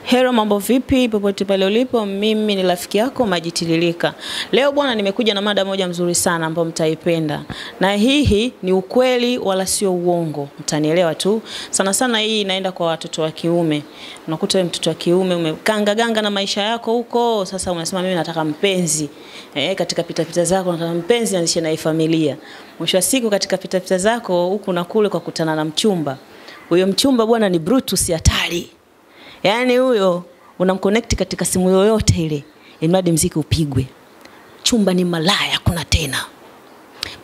Hello, mambo vipi popote pale ulipo, mimi ni rafiki yako Maji Tiririka. Leo bwana nimekuja na mada moja mzuri sana ambayo mtaipenda. Na hii ni ukweli wala sio uongo, mtanielewa tu. Sana sana hii inaenda kwa watoto wa kiume. Unakuta wewe mtoto wa kiume umekanga ganga na maisha yako huko, sasa unasema mimi nataka mpenzi. Katika pita pita zako nataka mpenzi anzishe na familia. Mwisho wa siku katika pita pita zako huku na kule kwa kutana na mchumba. Huyo mchumba bwana ni Brutus hatari. Yaani huyo unamconnect katika simu yoyote ile, imradi mziki upigwe. Mchumba ni malaya, kuna tena.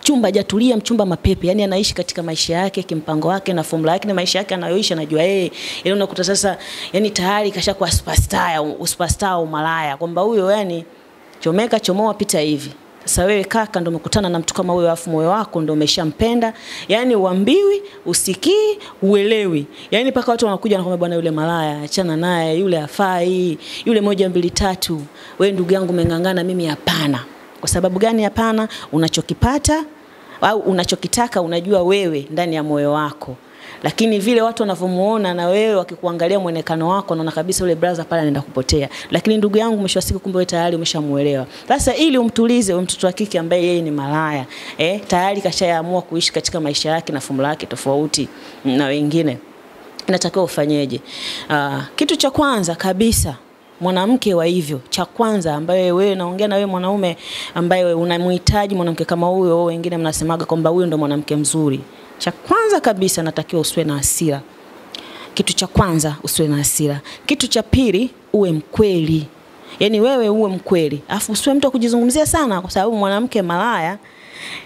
Mchumba hajatulia, mchumba mapepe, yani anaishi katika maisha yake, kimpango wake na formula yake na maisha yake anayoishi anajua yeye. Yaani unakuta sasa yani tayari kashakuwa superstar, superstar au malaya, kwamba huyo yani chomeka chomoa pita hivi. Sasa wewe kaka ndo umekutana na mtu kama huyo, afu moyo wako ndo umeshampenda. Yaani uambiwi, usikii, uelewi. Yaani paka watu wanakuja na kwamba bwana yule malaya, achana naye, yule hafai, yule 1 2 3. Wewe ndugu yangu umengangana, mimi hapana. Kwa sababu gani hapana? Unachokipata au unachokitaka unajua wewe ndani ya moyo wako. Lakini vile watu wanavyomuona na wewe wakikuangalia muonekano wako wanaona kabisa yule brother pale anaenda kupotea. Lakini ndugu yangu mwisho wa siku kumbe wewe tayari umeshamuelewa. Sasa ili umtulize huyo mtoto wa kike ambaye yeye ni malaya, tayari kashaamua kuishi katika maisha yake na formula yake tofauti na wengine, inatakiwa ufanyeje? Kitu cha kwanza kabisa mwanamke wa hivyo, cha kwanza ambaye wewe naongea na wewe mwanaume ambaye unamhitaji mwanamke kama huyo, wengine mnasemaga kwamba huyo ndo mwanamke mzuri. Cha kwanza kabisa natakiwa usiwe na hasira. Kitu cha kwanza usiwe na hasira. Kitu cha pili uwe mkweli. Yaani wewe uwe mkweli. Alafu usiwe mtu wa kujizungumzia sana, kwa sababu mwanamke malaya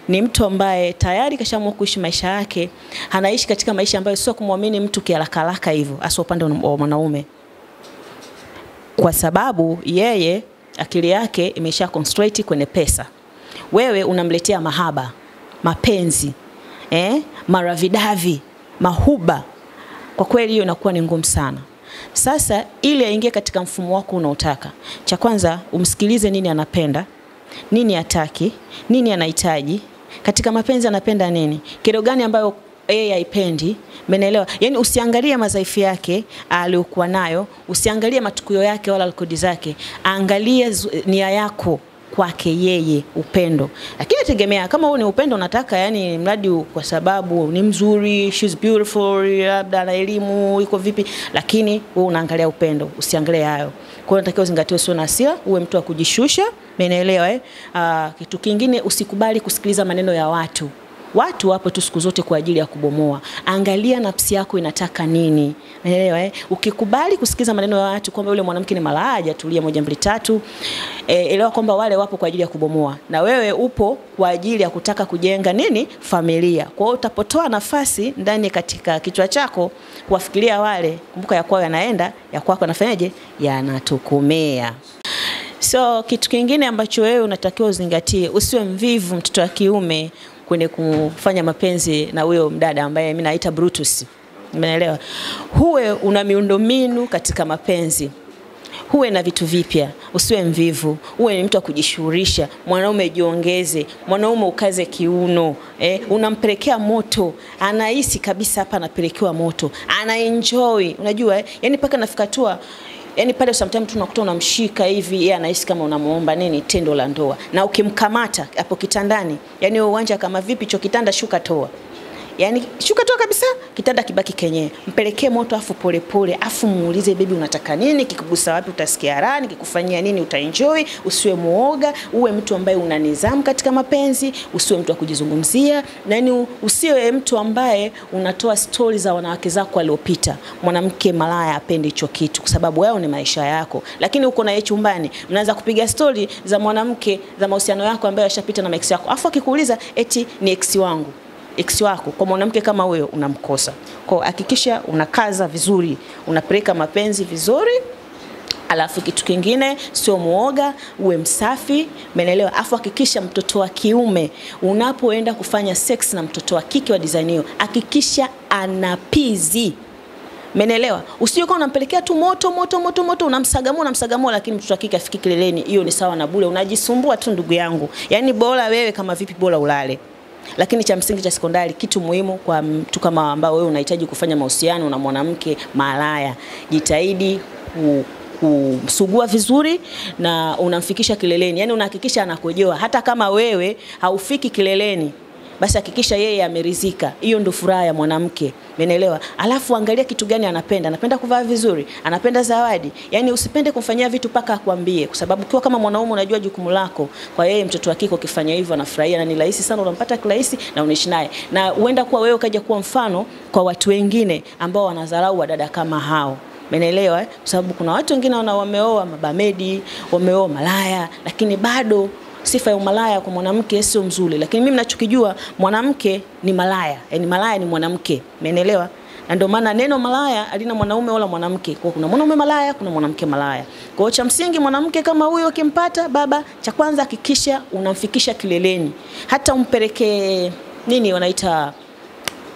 ni mtu ambaye tayari kashaamua kuishi maisha yake, anaishi katika maisha ambayo sio kumwamini mtu kiharaka haraka hivyo, hasa upande wa mwanaume. Kwa sababu yeye akili yake imesha concentrate kwenye pesa. Wewe unamletea mahaba, mapenzi, maravidavi, mahuba. Kwa kweli hiyo inakuwa ni ngumu sana. Sasa ili aingie katika mfumo wako unaotaka, cha kwanza umsikilize nini anapenda, nini hataki, nini anahitaji. Katika mapenzi anapenda nini? Kero gani ambayo yeye haipendi? Umeelewa? Yaani usiangalie madhaifu yake aliyokuwa nayo, usiangalie matukio yake wala rekodi zake. Angalia nia yako kwake yeye, upendo. Lakini tegemea kama wewe ni upendo unataka, yani mradi kwa sababu ni mzuri, she's beautiful, labda ana elimu, iko vipi, lakini wewe unaangalia upendo, usiangalie hayo. Kwa hiyo unatakiwa uzingatie, sio na hasira, uwe mtu wa kujishusha, umeelewa? Kitu kingine usikubali kusikiliza maneno ya watu. Watu wapo tu siku zote kwa ajili ya kubomoa. Angalia nafsi yako inataka nini. Unaelewa? Ukikubali kusikiza maneno ya watu kwamba yule mwanamke ni malaya, tulia 1 2 3, elewa kwamba wale wapo kwa ajili ya kubomoa na wewe upo kwa ajili ya kutaka kujenga nini? Familia. Kwa hiyo utapotoa nafasi ndani katika kichwa chako kuwafikiria wale, kumbuka ya kwao yanaenda, ya kwako yanafanyaje? Yanatukomea. So kitu kingine ambacho wewe unatakiwa uzingatie, usiwe mvivu mtoto wa kiume kwenye kufanya mapenzi na huyo mdada ambaye mimi naita Brutus. Umeelewa? Huwe una miundombinu katika mapenzi. Huwe na vitu vipya, usiwe mvivu, uwe ni mtu wa kujishughulisha, mwanaume jiongeze, mwanaume ukaze kiuno, unampelekea moto, anahisi kabisa hapa anapelekewa moto, anaenjoy, unajua Yaani paka nafika tu, yaani pale sometimes tunakuta unamshika hivi, yeye anahisi kama unamuomba nini, tendo la ndoa. Na ukimkamata hapo kitandani, yani uwanja kama vipi cho kitanda shuka toa. Yaani shuka toa kabisa, kitanda kibaki kenyewe. Mpelekee moto afu pole pole, afu muulize baby unataka nini, kikugusa wapi utasikia raha, nikikufanyia nini utaenjoy. Usiwe muoga, uwe mtu ambaye una nidhamu katika mapenzi, usiwe mtu wa kujizungumzia, yaani usiwe mtu ambaye unatoa stories za wanawake zako waliopita. Mwanamke malaya hapendi hicho kitu kwa sababu wewe ni maisha yako. Lakini uko na yeye chumbani, mnaanza kupiga story za mwanamke za mahusiano yako ambayo yashapita na ex yako. Afu akikuuliza eti ni ex wangu. Ex wako, kwa mwanamke kama huyo unamkosa. Kwa hakikisha unakaza vizuri, unapeleka mapenzi vizuri. Alafu kitu kingine, sio muoga, uwe msafi, umeelewa? Afu hakikisha mtoto wa kiume unapoenda kufanya sex na mtoto wa kike wa design hiyo, hakikisha ana pizi. Umeelewa? Usije kama unampelekea tu moto moto moto moto, unamsagamua unamsagamua, lakini mtoto wa kike afiki kileleni. Hiyo ni sawa na bure, unajisumbua tu ndugu yangu. Yaani bora wewe kama vipi, bora ulale. Lakini cha msingi cha sekondari, kitu muhimu kwa mtu kama ambao wewe unahitaji kufanya mahusiano na mwanamke malaya, jitahidi kumsugua vizuri na unamfikisha kileleni. Yani unahakikisha anakojoa. Hata kama wewe haufiki kileleni, basi hakikisha yeye ameridhika. Hiyo ndio furaha ya mwanamke. Umeelewa? Alafu angalia kitu gani anapenda. Anapenda kuvaa vizuri, anapenda zawadi. Yani usipende kumfanyia vitu paka akwambie, kwa sababu ukiwa kama mwanaume unajua jukumu lako. Kwa yeye mtoto wa kike ukifanya hivyo anafurahia na ni rahisi sana, unampata kirahisi na unaishi naye. Na huenda kuwa wewe ukaja kuwa mfano kwa watu wengine ambao wanadharau wadada kama hao. Umeelewa? Kwa sababu kuna watu wengine wameoa mabamedi, wameoa malaya, lakini bado sifa ya umalaya kwa mwanamke sio mzuri. Lakini mimi ninachokijua mwanamke ni malaya. Yaani malaya ni mwanamke. Umeelewa? Na ndio maana neno malaya halina mwanaume wala mwanamke. Kwa kuna mwanaume malaya, kuna mwanamke malaya. Kwa hiyo cha msingi mwanamke kama huyo ukimpata baba, cha kwanza hakikisha unamfikisha kileleni. Hata umpeleke nini wanaita,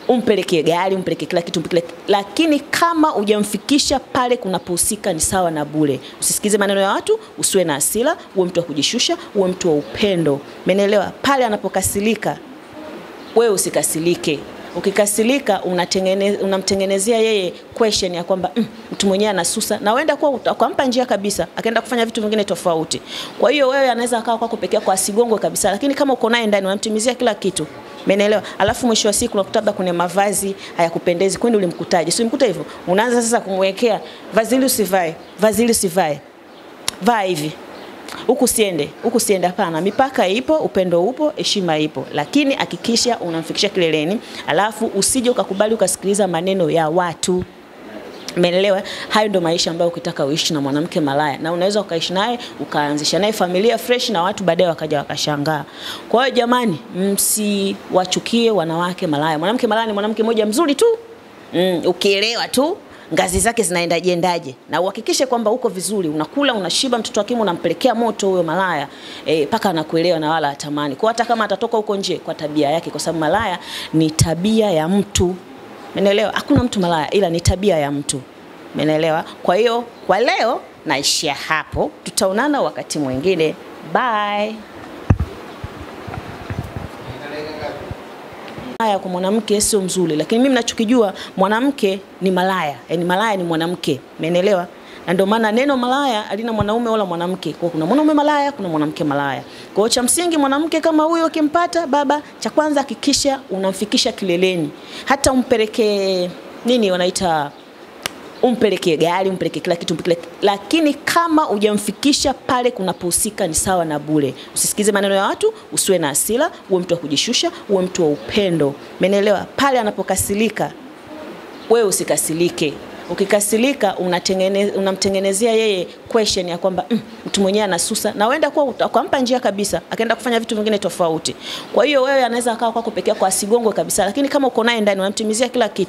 umpeleke gari, umpeleke kila kitu, umpeleke, lakini kama hujamfikisha pale kunapohusika ni sawa na bure. Usisikize maneno ya watu, usiwe na hasira, uwe mtu wa kujishusha, uwe mtu wa upendo. Umeelewa? Pale anapokasirika, wewe usikasirike. Ukikasirika unamtengenezea yeye question ya kwamba mtu mwenyewe anasusa, na huenda kwa ukampa njia kabisa akaenda kufanya vitu vingine tofauti. Kwa hiyo wewe anaweza akawa kwako pekee yako asigongwe kabisa, lakini kama uko naye ndani unamtimizia kila kitu. Umeelewa? Alafu mwisho wa siku unakuta labda kuna mavazi hayakupendezi. Kwani ulimkutaje? Si ulimkuta hivyo. Unaanza sasa kumwekea vazi hili usivae, vazi hili usivae. Vaa hivi. Huku siende, huku siende. Hapana, mipaka ipo, upendo upo, heshima ipo. Lakini hakikisha unamfikisha kileleni. Alafu usije ukakubali ukasikiliza maneno ya watu. Umeelewa? Hayo ndio maisha ambayo ukitaka uishi na mwanamke malaya, na unaweza ukaishi naye ukaanzisha naye familia fresh na watu baadaye wakaja wakashangaa. Kwa hiyo jamani, msiwachukie wanawake malaya. Mwanamke malaya ni mwanamke mmoja mzuri tu. Ukielewa tu ngazi zake zinaenda jendaje, na uhakikishe kwamba uko vizuri, unakula, unashiba, mtoto wake unampelekea moto huyo malaya paka anakuelewa na wala atamani. Kwa hata kama atatoka huko nje kwa tabia yake, kwa sababu malaya ni tabia ya mtu. Umeelewa? Hakuna mtu malaya ila ni tabia ya mtu. Umeelewa? Kwa hiyo kwa leo naishia hapo. Tutaonana wakati mwingine. Bye. Haya kwa mwanamke sio mzuri, lakini mimi ninachokijua mwanamke ni malaya. Yaani malaya ni mwanamke. Umeelewa? Na ndio maana neno malaya halina mwanaume wala mwanamke. Kwa kuna mwanaume malaya, kuna mwanamke malaya. Kwa hiyo cha msingi mwanamke kama huyo ukimpata baba, cha kwanza hakikisha unamfikisha kileleni. Hata umpeleke nini wanaita, umpeleke gari, umpeleke kila kitu, umpeleke, lakini kama hujamfikisha pale kunapohusika ni sawa na bure. Usisikize maneno ya watu, usiwe na hasira, uwe mtu wa kujishusha, uwe mtu wa upendo. Umeelewa? Pale anapokasirika, wewe usikasirike. Ukikasirika unamtengenezea yeye question ya kwamba mtu mwenyewe anasusa, na huenda kwa ukampa njia kabisa akaenda kufanya vitu vingine tofauti. Kwa hiyo wewe anaweza akawa kwako pekee yako asigongwe kabisa, lakini kama uko naye ndani unamtimizia kila kitu.